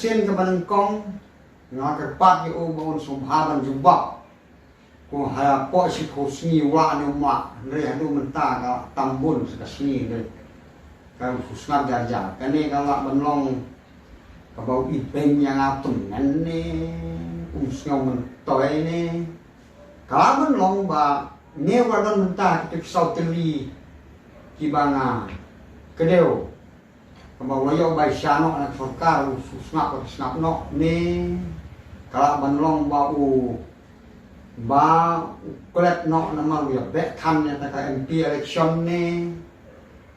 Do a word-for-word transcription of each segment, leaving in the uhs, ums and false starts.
Sien kaba nyngkong nga kyrpad ïa u ba un sngewbha ban jubab. Ko ha pok shi phew sngi u la ne um lah, hynrei haduh mynta ka tam bun sa ka sngi hynrei ka u sngap jar jar. Kane ka lah ban long kaba u ibeiñ ïa nga tymmen ne um sngew myntoi ne. Ka lah ban long ba ne u la don mynta kita ki saw tylli kiba nga kdew. Kaba u la ïoh bai sha noh na ka sorkar u sngap u sngap noh ne. Ka lah ban long ba u ba u klet noh namar u ïa beh than ïa ka M P election ne.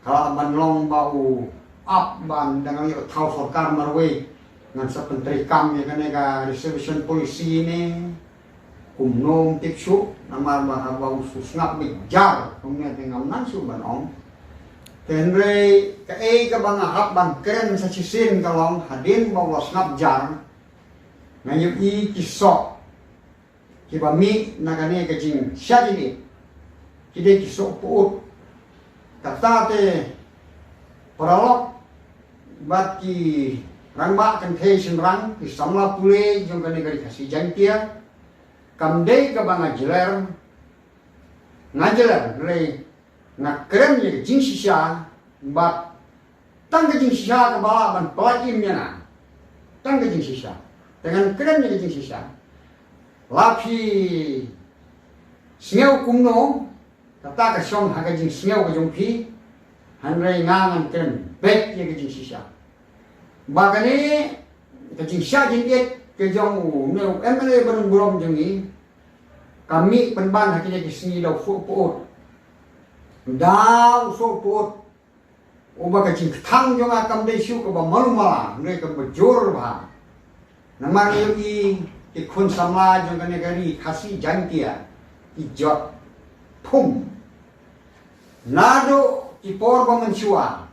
Ka lah ban long ba u ap ban dang ïoh thaw sorkar marwei ngan sa pyntreikam ïa kane ka reservation policy ne. Kumno ym tip shuh namar ba haba u sngap beit jar kumne te ngam nang shuh ban ong. Te hynrei kaei kaba nga hap ban kren sa shisien ka long hadien ba u la sngap jar nga ïohi ki soh kiba mih na kane ka jingshah jingit ki dei ki soh pyut. Kata te paralok bad ki rangbah kynthei shynrang ki samla pule jong kane ka ri Khasi Jaiñtia. Kam dei kaba nga jler, nga jler hynrei nga kren ïa ka jingshisha bad tang ka jingshisha kaba lah ban pynlait im ïa nga. Tang ka jingshisha. Te ngan kren ïa ka jingshisha. La phi sngew kumno kata ka shong ha ka jingsngew ka jong phi. Hynrei nga ngan kren beit ïa ka jingshisha. Ba kane ka jingshah jingit ka jong une u M L A ba nongburom jong ngi ka mih pynban ha kine ki sngi da u soh pyut. Da u soh pyut. Uba ka jingkthang jong nga kam dei shuh kaba malu mala hynrei kaba jur bha. Namar ïohi ki khun samla jong kane ka ri Khasi Jaiñtia ki jot phum. Naduh ki por ba mynshuwa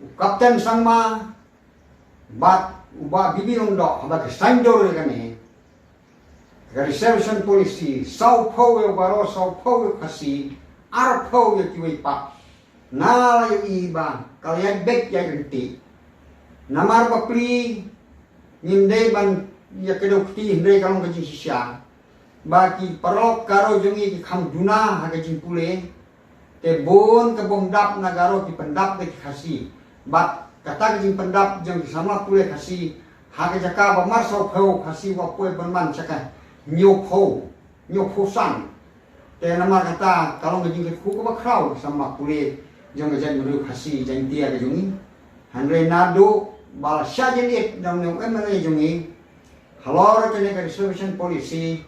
u Kapten Sangma bad u Bah B B Lyngdoh haba ki saiñdur ïa kane ka reservation policy, saw phew ïa u baroh, saw phew ïa u Khasi, ar phew ïa kiwei pat. Nga la ïohi ba ka la ïaid beit ïaid ryntih. Namar ba pli ngim dei ban ïa kdew kti hynrei ka long ka jingshisha ba ki paralok Garo jong ngi ki kham duna ha ka jingpule. Te bun ka bym dap na Garo ki pyndap da ki Khasi. Bad kata ka jingpyndap jong ki samla pule Khasi ha ka jaka ba mar saw phew Khasi wa poi ban man sha ka hynñiew phew, hynñiew phew san. Te namar kata ka long ka jingkyrkhu kaba khraw ki samla pule jong ka jaitbynriew Khasi Jaiñtia ka jong ngi. Hynrei naduh ba la shah jingit da une u M L A jong ngi halor kane ka reservation policy,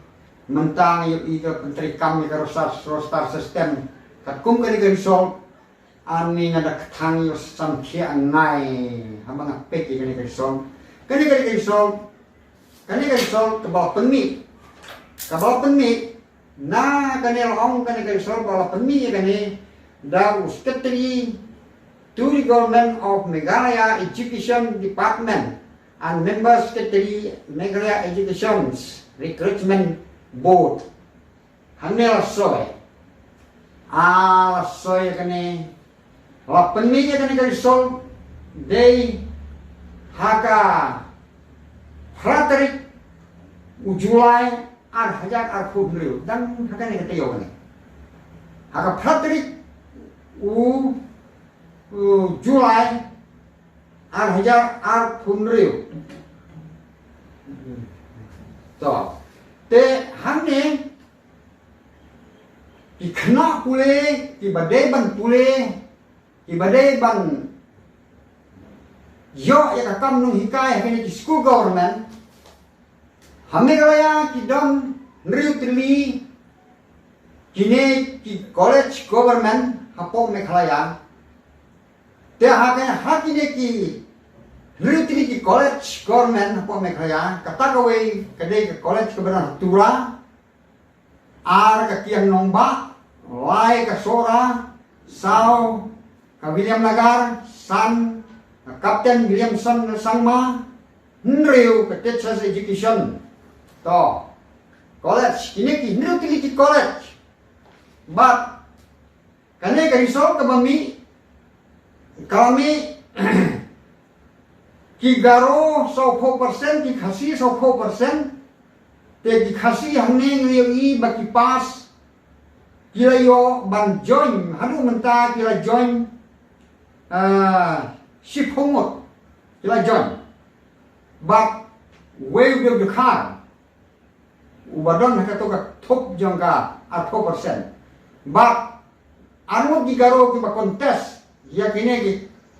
mynta ngi ïohi ka pyntreikam ïa ka roster, roster system katkum kane ka result. Ani nga da kthang ïa u samthiah ngai haba nga peit ïa kane ka result. Kane ka result, kane ka result kaba la pynmih, kaba la pynmih na kane la ong kane ka result ba la pynmih ïa kane da u Secretary to the Government of Meghalaya Education Department and Member Secretary Meghalaya Education's Recruitment Board. Hangne la soi. A la soi kane. La pynmih ïa kane ka result dei ha ka phra tarik u July ar hajar arphew hynriew. Dang ha kane ka taïew kane. Ha ka phra tarik u, u July ar hajar arphew hynriew. To. Te hangne ki khynnah pule, kiba dei ban pule, kiba dei ban ïoh ïa ka kam nonghikai ha kine ki skul government. Ha Meghalaya ki don hynriew tylli kine ki college government hapoh Meghalaya. Te ha kane, ha kine ki hynriew tylli ki college government hapoh Meghalaya, kata kawei ka dei ka college kaba don ha Tura, ar ka Kiang Nangbah, lai ka Sohra, saw ka Williamnagar, san ka Captain Williamson Sangma, hynriew ka Teachers Education. To, college, kine ki hynriew tylli ki college. Bad kane ka result kaba mih, ka mih, Ki Garo sawphew percent, ki Khasi sawphew percent. Te ki Khasi hangne ngi ïohi ba ki pass ki la ïoh ban join, haduh mynta ki la join, ah, shiphew ngut ki la join. Bad uwei u dei u Dkhar uba don ha kato ka thup jong ka arphew percent. Bad arngut ki Garo kiba contest ïa kine ki,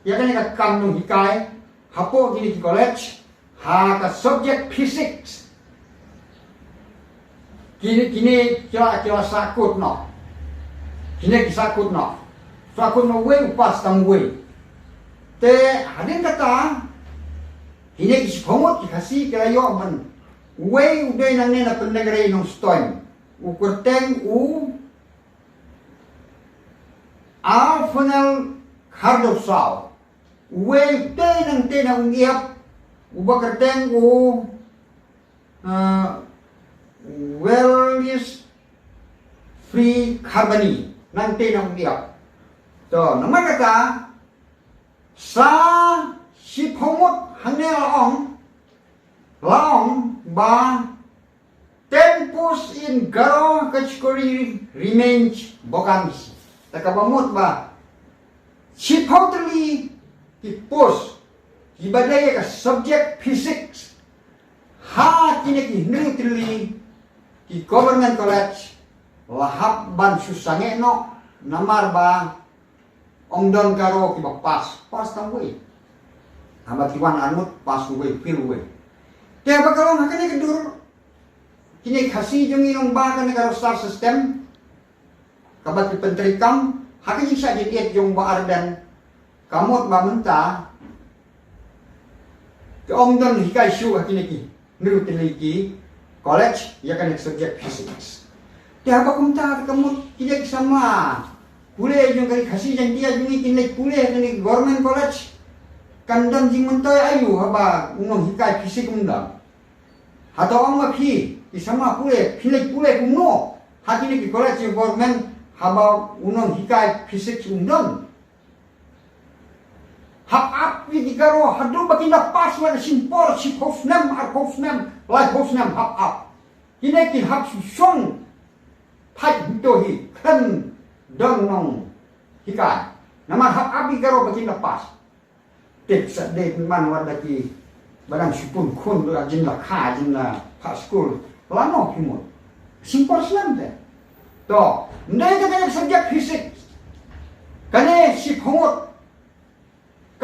ïa kane ka kam nonghikai hapoh kine ki college ha ka subject physics. Kine, kine ki la, ki la sahkut noh. Kine ki sahkut noh. Sahkut noh uwei, u pass tang uwei. Te hadien kata, kine ki shiphew ngut ki Khasi ki la ïoh ban, uwei u dei nangne na Pyndengrei Nongstoiñ, u kyrteng u Alphanel Khardewsaw. Uwei te nangta na Umïap, uba kyrteng u, uh, Wellis Free Kharbani, nangta na Umïap. To, namar kata, sa shiphew ngut hangne la ong, la ong ba ten posts in Garo category remains vacant. Te kaba mut ba shiphew tylli ki post kiba dei ïa ka subject physics ha kine ki hynriew tylli ki government college la hap ban shu sangeh noh, namar ba ym don Garo kiba pass, pass tang uwei. Haba ki wan arngut, pass uwei, fail uwei. Te haba ka long ha kane ka dur, kine Khasi jong ngi long ba kane ka roster system kaba ki pyntreikam ha ka jingshah jingit jong Bah Ardent, ka mut ba mynta ki ym don hikai shuh ha kine ki hynriew tylli ki college ïa kane ka subject physics. Te haba kumta, te ka mut kine ki samla pule jong ka Ri Khasi Jaiñtia jong ngi kin leit pule ha kane ka government college. Kan don jingmyntoi aïu haba u nonghikai physics um don? Hato ong ma phi ki samla pule, phi leit pule kumno ha kine ki college jong government haba u nonghikai physics um don? Hap ap ïa ki Garo haduh ba kin da pass la ka shim por, shiphew snem, arphew snem, laiphew snem, hap ap. Kine kin hap shu shong thait hangto hi, khlem don nonghikai. Namar hap ap ïa ki Garo ba kin da pass. Tip sa dei man wat da ki ba dang shu pun khun, ba jin la kha, jin la phah skul. Lano phi mut? Shim por slem te. To, ym dei kata ka subject physics. Kane shiphew ngut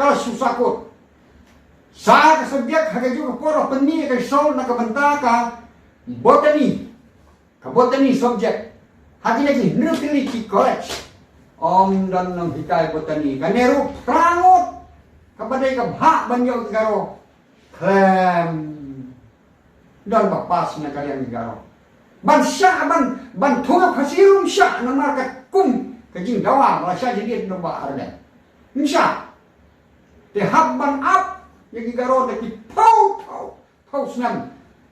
ka la shu sahkut. Sa ka subject ha kajuh ka por la pynmih ka result na ka bynta ka botany. Ka botany subject ha kine ki hynriew tylli ki college, ym don nonghikai botany. Kane ruh phra ngut, kaba dei ka bhah ban ïoh ki Garo, khlem don ba pass na ka liang ki Garo. Ban shah, ban, ban thoh ïa u Khasi ruh ym shah, namar katkum ka jingdawa ba la shah jingit na u Bah Ardent. Ym shah. Te hap ban ap ïa ki Garo da ki phew, phew, phew snem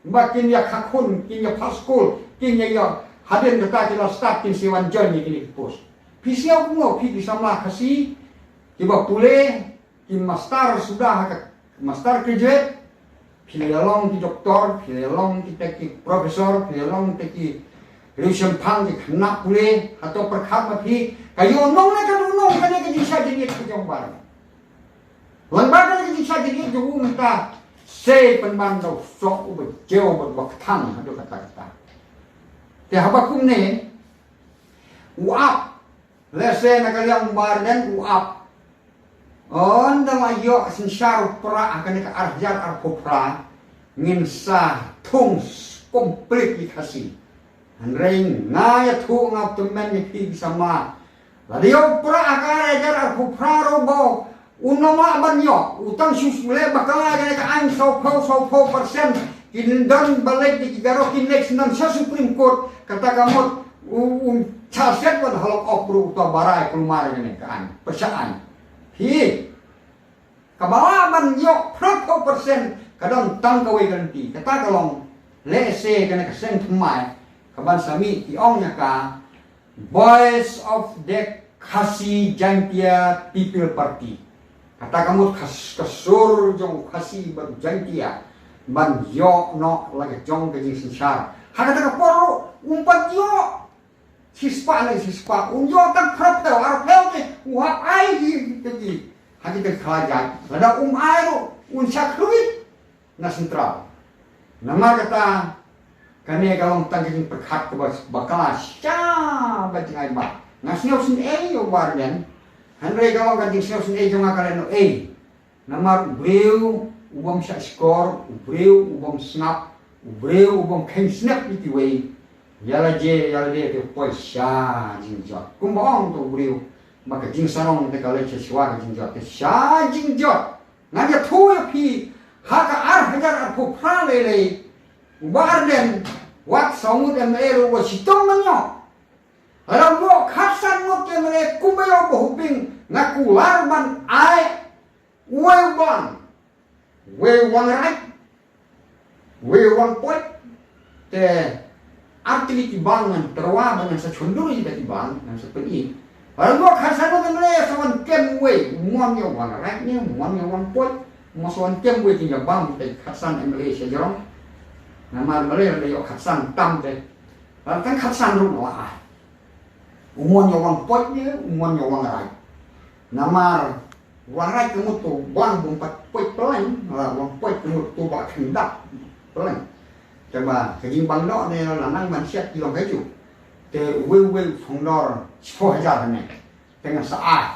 ba kin ïa kha khun, kin ïa phah skul, kin ïa ïoh, hadien kata ki la start kin sa wan join ïa kine ki post. Phi sngew kumno, phi ki samla Khasi kiba pule, ki master suda ha ka master graduate, phi la long ki doktor, phi la long kita ki professor, phi la long kita ki riewshemphang, ki khynnah pule, hato pyrkhat ma phi ka ïoh nong ne ka dei nong kane ka jingshah jingit ka jong u Bah Ardent? Lyngba kane ka jingshah jingit jong u mynta, sa pynban da u soh uba jew bad uba kthang haduh katta katta. Te haba kumne, u ap, lehse na ka liang u Bah Ardent u ap, ynda la ïoh synshar u Prah ha kane ka ar hajar arphew phra, ngin sa thung complete ïa ki Khasi. Hynrei nga ïathuh, nga tymmen ïa phi ki samla, lada ïoh u Prah ha ka ar hajar arphew phra ruh, ba un ym lah ban ïoh, u tang shu leh bakla ïa kane ka aiñ, sawphew, sawphew percent kin don ba leit ïa ki Garo, kin leit syndon sha Supreme Court, kata ka mut u, un shah siat ban halok op ruh uta u Bah Rai kulmar ïa kane ka aiñ, pyrshah aiñ. Phi, kaba lah ban ïoh phraphew percent ka don tang kawei ka lynti, kata ka long, lehse kane ka seng thymmai kaban sa mih ki ong ïa ka Voice of the Khasi Jaintia People Party. Kata ka mut ka, ka sur jong u Khasi bad u Jaintia ban ïoh noh la ka jong ka jingsynshar. Ha kata ka por ruh um pat ïoh shispah ne shispah, um ïoh tang phra phew, ar phew te u hap ai ki, ki, ki ha kita ki khlajait. Lada um ai ruh un shah khlwit na Central. Namar kata kane ka long tang ka jingpyrkhat kaba bakla sha ba jingai ba. Nga sngewsynei ïa u Bah Ardent. Hynrei ka long ka jingsngewsynei jong nga ka lehnohei. Namar u briew u bym shah shkor, u briew u bym sngap, u briew u bym kheiñ snep ïa kiwei, ïa lade ïa lade te u poi sha jingjot. Kumba ong to u briew ba ka jingsarong te ka leit sha shuwa ka jingjot, te sha jingjot. Ngan ïathuh ïa phi, ha ka ar hajar arphew phra lei lei, u Bah Ardent wat saw ngut M L A ruh, wat shitom ban ïoh. Lada u ïoh khatsan ngut M L A kumba ïoh u Bah Hoping, nga kular ban ai uwei u bang, uwei u wangrait, uwei u wangpoit. Te ar tylli ki bang ngan tyrwa ba ngan sa shon dur ïa ki bang, ngan sa pyni. Lada u ïoh khatsan ngut M L A, sa wan kem uwei, u mon ïa u wangrait ne, u mon ïa u wangpoit, u mon sa wan kem uwei, te ïa bang te khatsan M L A sha jrong. Namar M L A lada ïoh khatsan tam te, lada tang khatsan ruh la ai. U mon ïa u wangpoit ne, u mon ïa u wangrait. Namar u wangrait ka mut u bang bym pat poit pleng, la u wangpoit ka mut u ba khyndiat pleng. Te ba ka jingbang doh ne la nang ban siat ki long kajuh. Te uwei uwei u sngewdor shiphew hajar ne. Te ngan sa ai.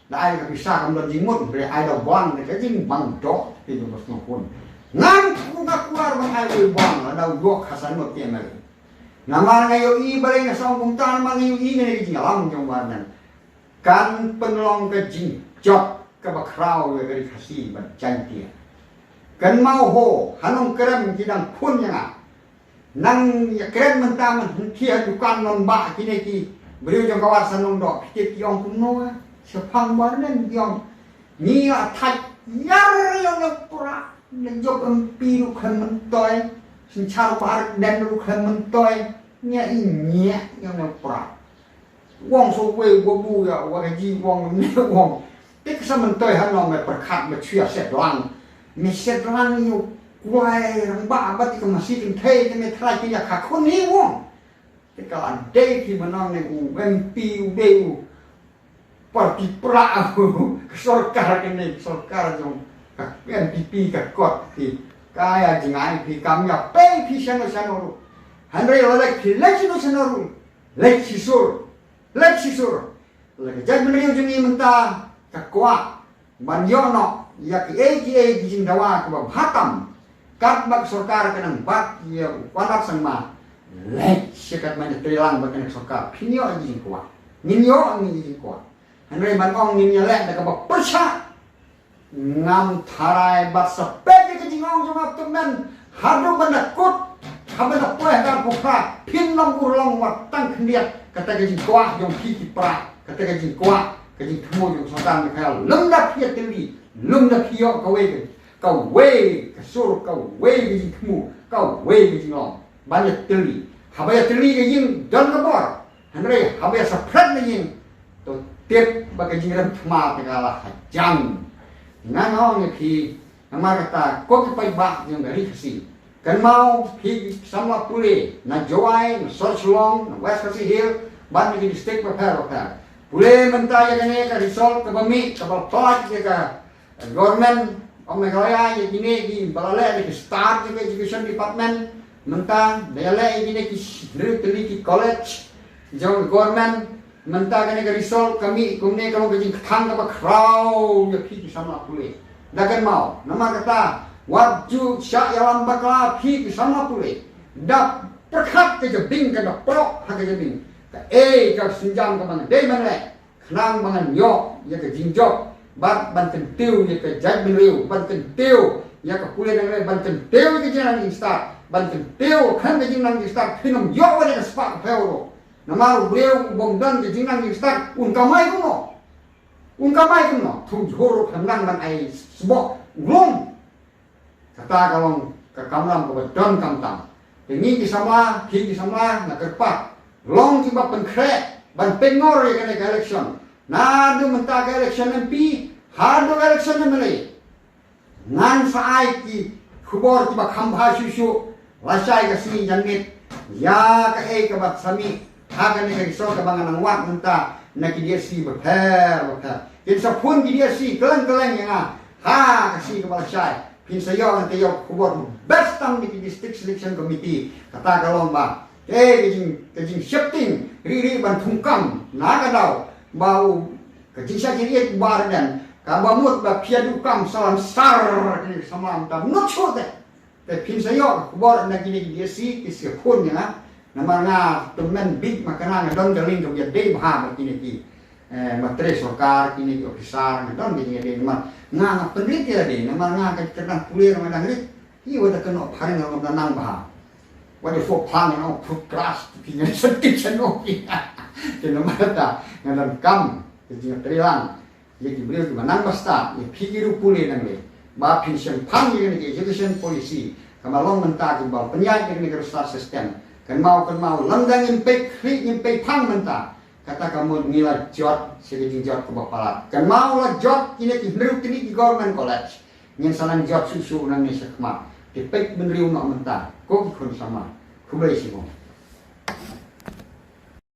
Da ai ka pisa kam don jingmut, hynrei ai da u bang ne ka jingbang doh, te ba sngewkun. Ngan, nga kular ban ai uwei u bang, lada u ïoh khatsan ngut M L A. Namar nga ïohi, balei nga sa ong kumta, namar nga ïohi kane ka jingïalam jong u Bah Ardent kan pynlong ka jingjot kaba khraw ïa ka Ri Khasi bad Jaintia. Kynmaw ho, ha Nongkrem ki dang phone ïa nga. Nang ïa kren mynta, mynta ha dukan nongbah kine ki briew jong ka War Shnong doh, phi tip ki ong kumno, shaphang Bah Ardent ki ong. Ngi la thait ïar ïa u Nongpra, la jop M P ruh khlem myntoi, synshar Bah Ardent ruh khlem myntoi, ngi ïa i ngi ïa u Nongpra. Wong sa uwei u babu ïa, wa ka ji wong ne wong. Te ka sa myntoi hano me pyrkhat me shu ïa set lang. Me set lang ïa u kwai rangbah bad ka masi kynthei te me trai ki ïa ka khun hi wong. Te ka la dei ki mynta ne u M P u dei u parti pra u ka sorkar kane, ka sorkar jong ka N P P ka kot ki. Ka ïa jingai ki kam ïa pei ki shano shano ruh. Hynrei lada ki leit shano shano ruh. Leit shisur. Leit shisur. La ka jaitbynriew jong ngi mynta ka kwah ban ïoh noh ïa kiei kiei ki jingdawa kiba bha tam. Katba ka sorkar ka nang bat ïa u Conrad Sangma. Leit sha katba ngi treilang bad kane ka sorkar. Phin ïoh ïa ki jingkwah. Ngin ïoh ïa ki jingkwah. Hynrei ban ong ngin ïaleh da kaba pyrshah. Ngam tharai bad sa peit ïa ka jingong jong nga, to men haduh ban da kut, ha ban da poi ha ka pukra, phin long urlong wat tang khyndiat, kata ka jingkwah jong phi ki para, kata ka jingkwah, ka jingthmu jong sorkar Meghalaya, lymda phi ïatylli, lymda phi ïoh kawei ka, kawei ka sur, kawei ka jingthmu, kawei ka jinglong, ban ïatylli. Haba ïatylli ka ïing don ka bor, hynrei haba ïa sa phret na ïing, to tip ba ka jingrem thma te ka la hajan. Ngan ong ïa phi, namar kata ko ki paidbah jong ka Ri Khasi. Kynmaw phi ki samla pule na Jowai, na Sor Shillong, na West Khasi Hills, bad na ki district bapher bapher. Pule mynta ïa kane ka result kaba mih, kaba pynlait ïa ka Government of Meghalaya ïa kine kiba la leh ïa ki start jong ka Education Department mynta, da ïaleh ïa kine ki hynriew tylli ki college jong ka government mynta. Kane ka result ka mih kumne ka long ka jingkthang kaba khraw ïa phi ki samla pule. Da kynmaw, namar kata wat ju shah ïalam bakla phi ki samla pule. Da pyrkhat ka jabieng ka da pyrkhat ha ka jabieng. Kaei ka sienjam kaba nga dei ban leh. Khnang ba ngan ïoh ïa ka jingjop bad ban kyntiew ïa ka jaitbynriew, ban kyntiew ïa ka pule nangne, ban kyntiew ïa ka jingnang jingstad, ban kyntiew khlem ka jingnang jingstad phin ym ïoh wat ïa ka spah ka phew ruh. Namar u briew u bym don ka jingnang jingstad un kamai kumno? Un kamai kumno? Thung jhur ruh khlem nang ban ai sboh u lum. Kata ka long ka kamram kaba don kamtam. Te ngi ki samla, phi ki samla, nga kyrpad, long kiba pynkhreh ban pynngor ïa kane ka election. Naduh mynta ka election M P, Ha duh election MLA ngan sa ai ki khubor kiba kham bha shuh shuh lashai ka sngi janmiet ïa kaei kaba sa mih ha kane ka resort kaba nga nang wad mynta na ki DSC bapher bapher. Kin sa phone ki DSC kylleng kylleng ïa nga ha ka sngi kaba lashai. Phin sa ïoh ngan sa ïoh khubor best tam na ki District Selection Committee. Kata ka long ba eh ka jing ka jingsheptieng rieh rieh ban thungkam na ka daw ba u ka jingshah jingrieh ba ardent kaba mut ba phi ïa duh kam salam sar ki samla mynta mut shuh te. Te phin sa ïoh khubor na kine ki DSC ki sa phone ïa nga. Namar nga tymmen bit ma kane nga don ka link kaba ïadei bha bad kine ki eh, ma trei sorkar kine ki officer nga don ka jingïadei namar nga nga pynrit ïa lade namar nga ka kyrdan pule nga dang rit. Hi wa da kano phareng nga ngam da nang bha. Wa da fo phang nga ong fruit crush ki nga senti chano ki. Te namar ta nga dang kam ki jingïatreilang ïa ki briew kiba nang ba stad ïa phi ki ruh pule nangne ba phin shemphang ïa kane ka education policy kaba long mynta kiba pynïaid ïa kane ka roster system. Kynmaw kynmaw lymda ngim peit khlieh ngim peit phang mynta. Kata ka mut ngi la jot sha ka jingjot kaba palat. Kynmaw la jot kine ki hynriew tylli ki government college. Ngin sa nang jot shuh shuh nangne shakhmat. Te peit bynriew noh mynta ko ki khun samla. Khublei shibun.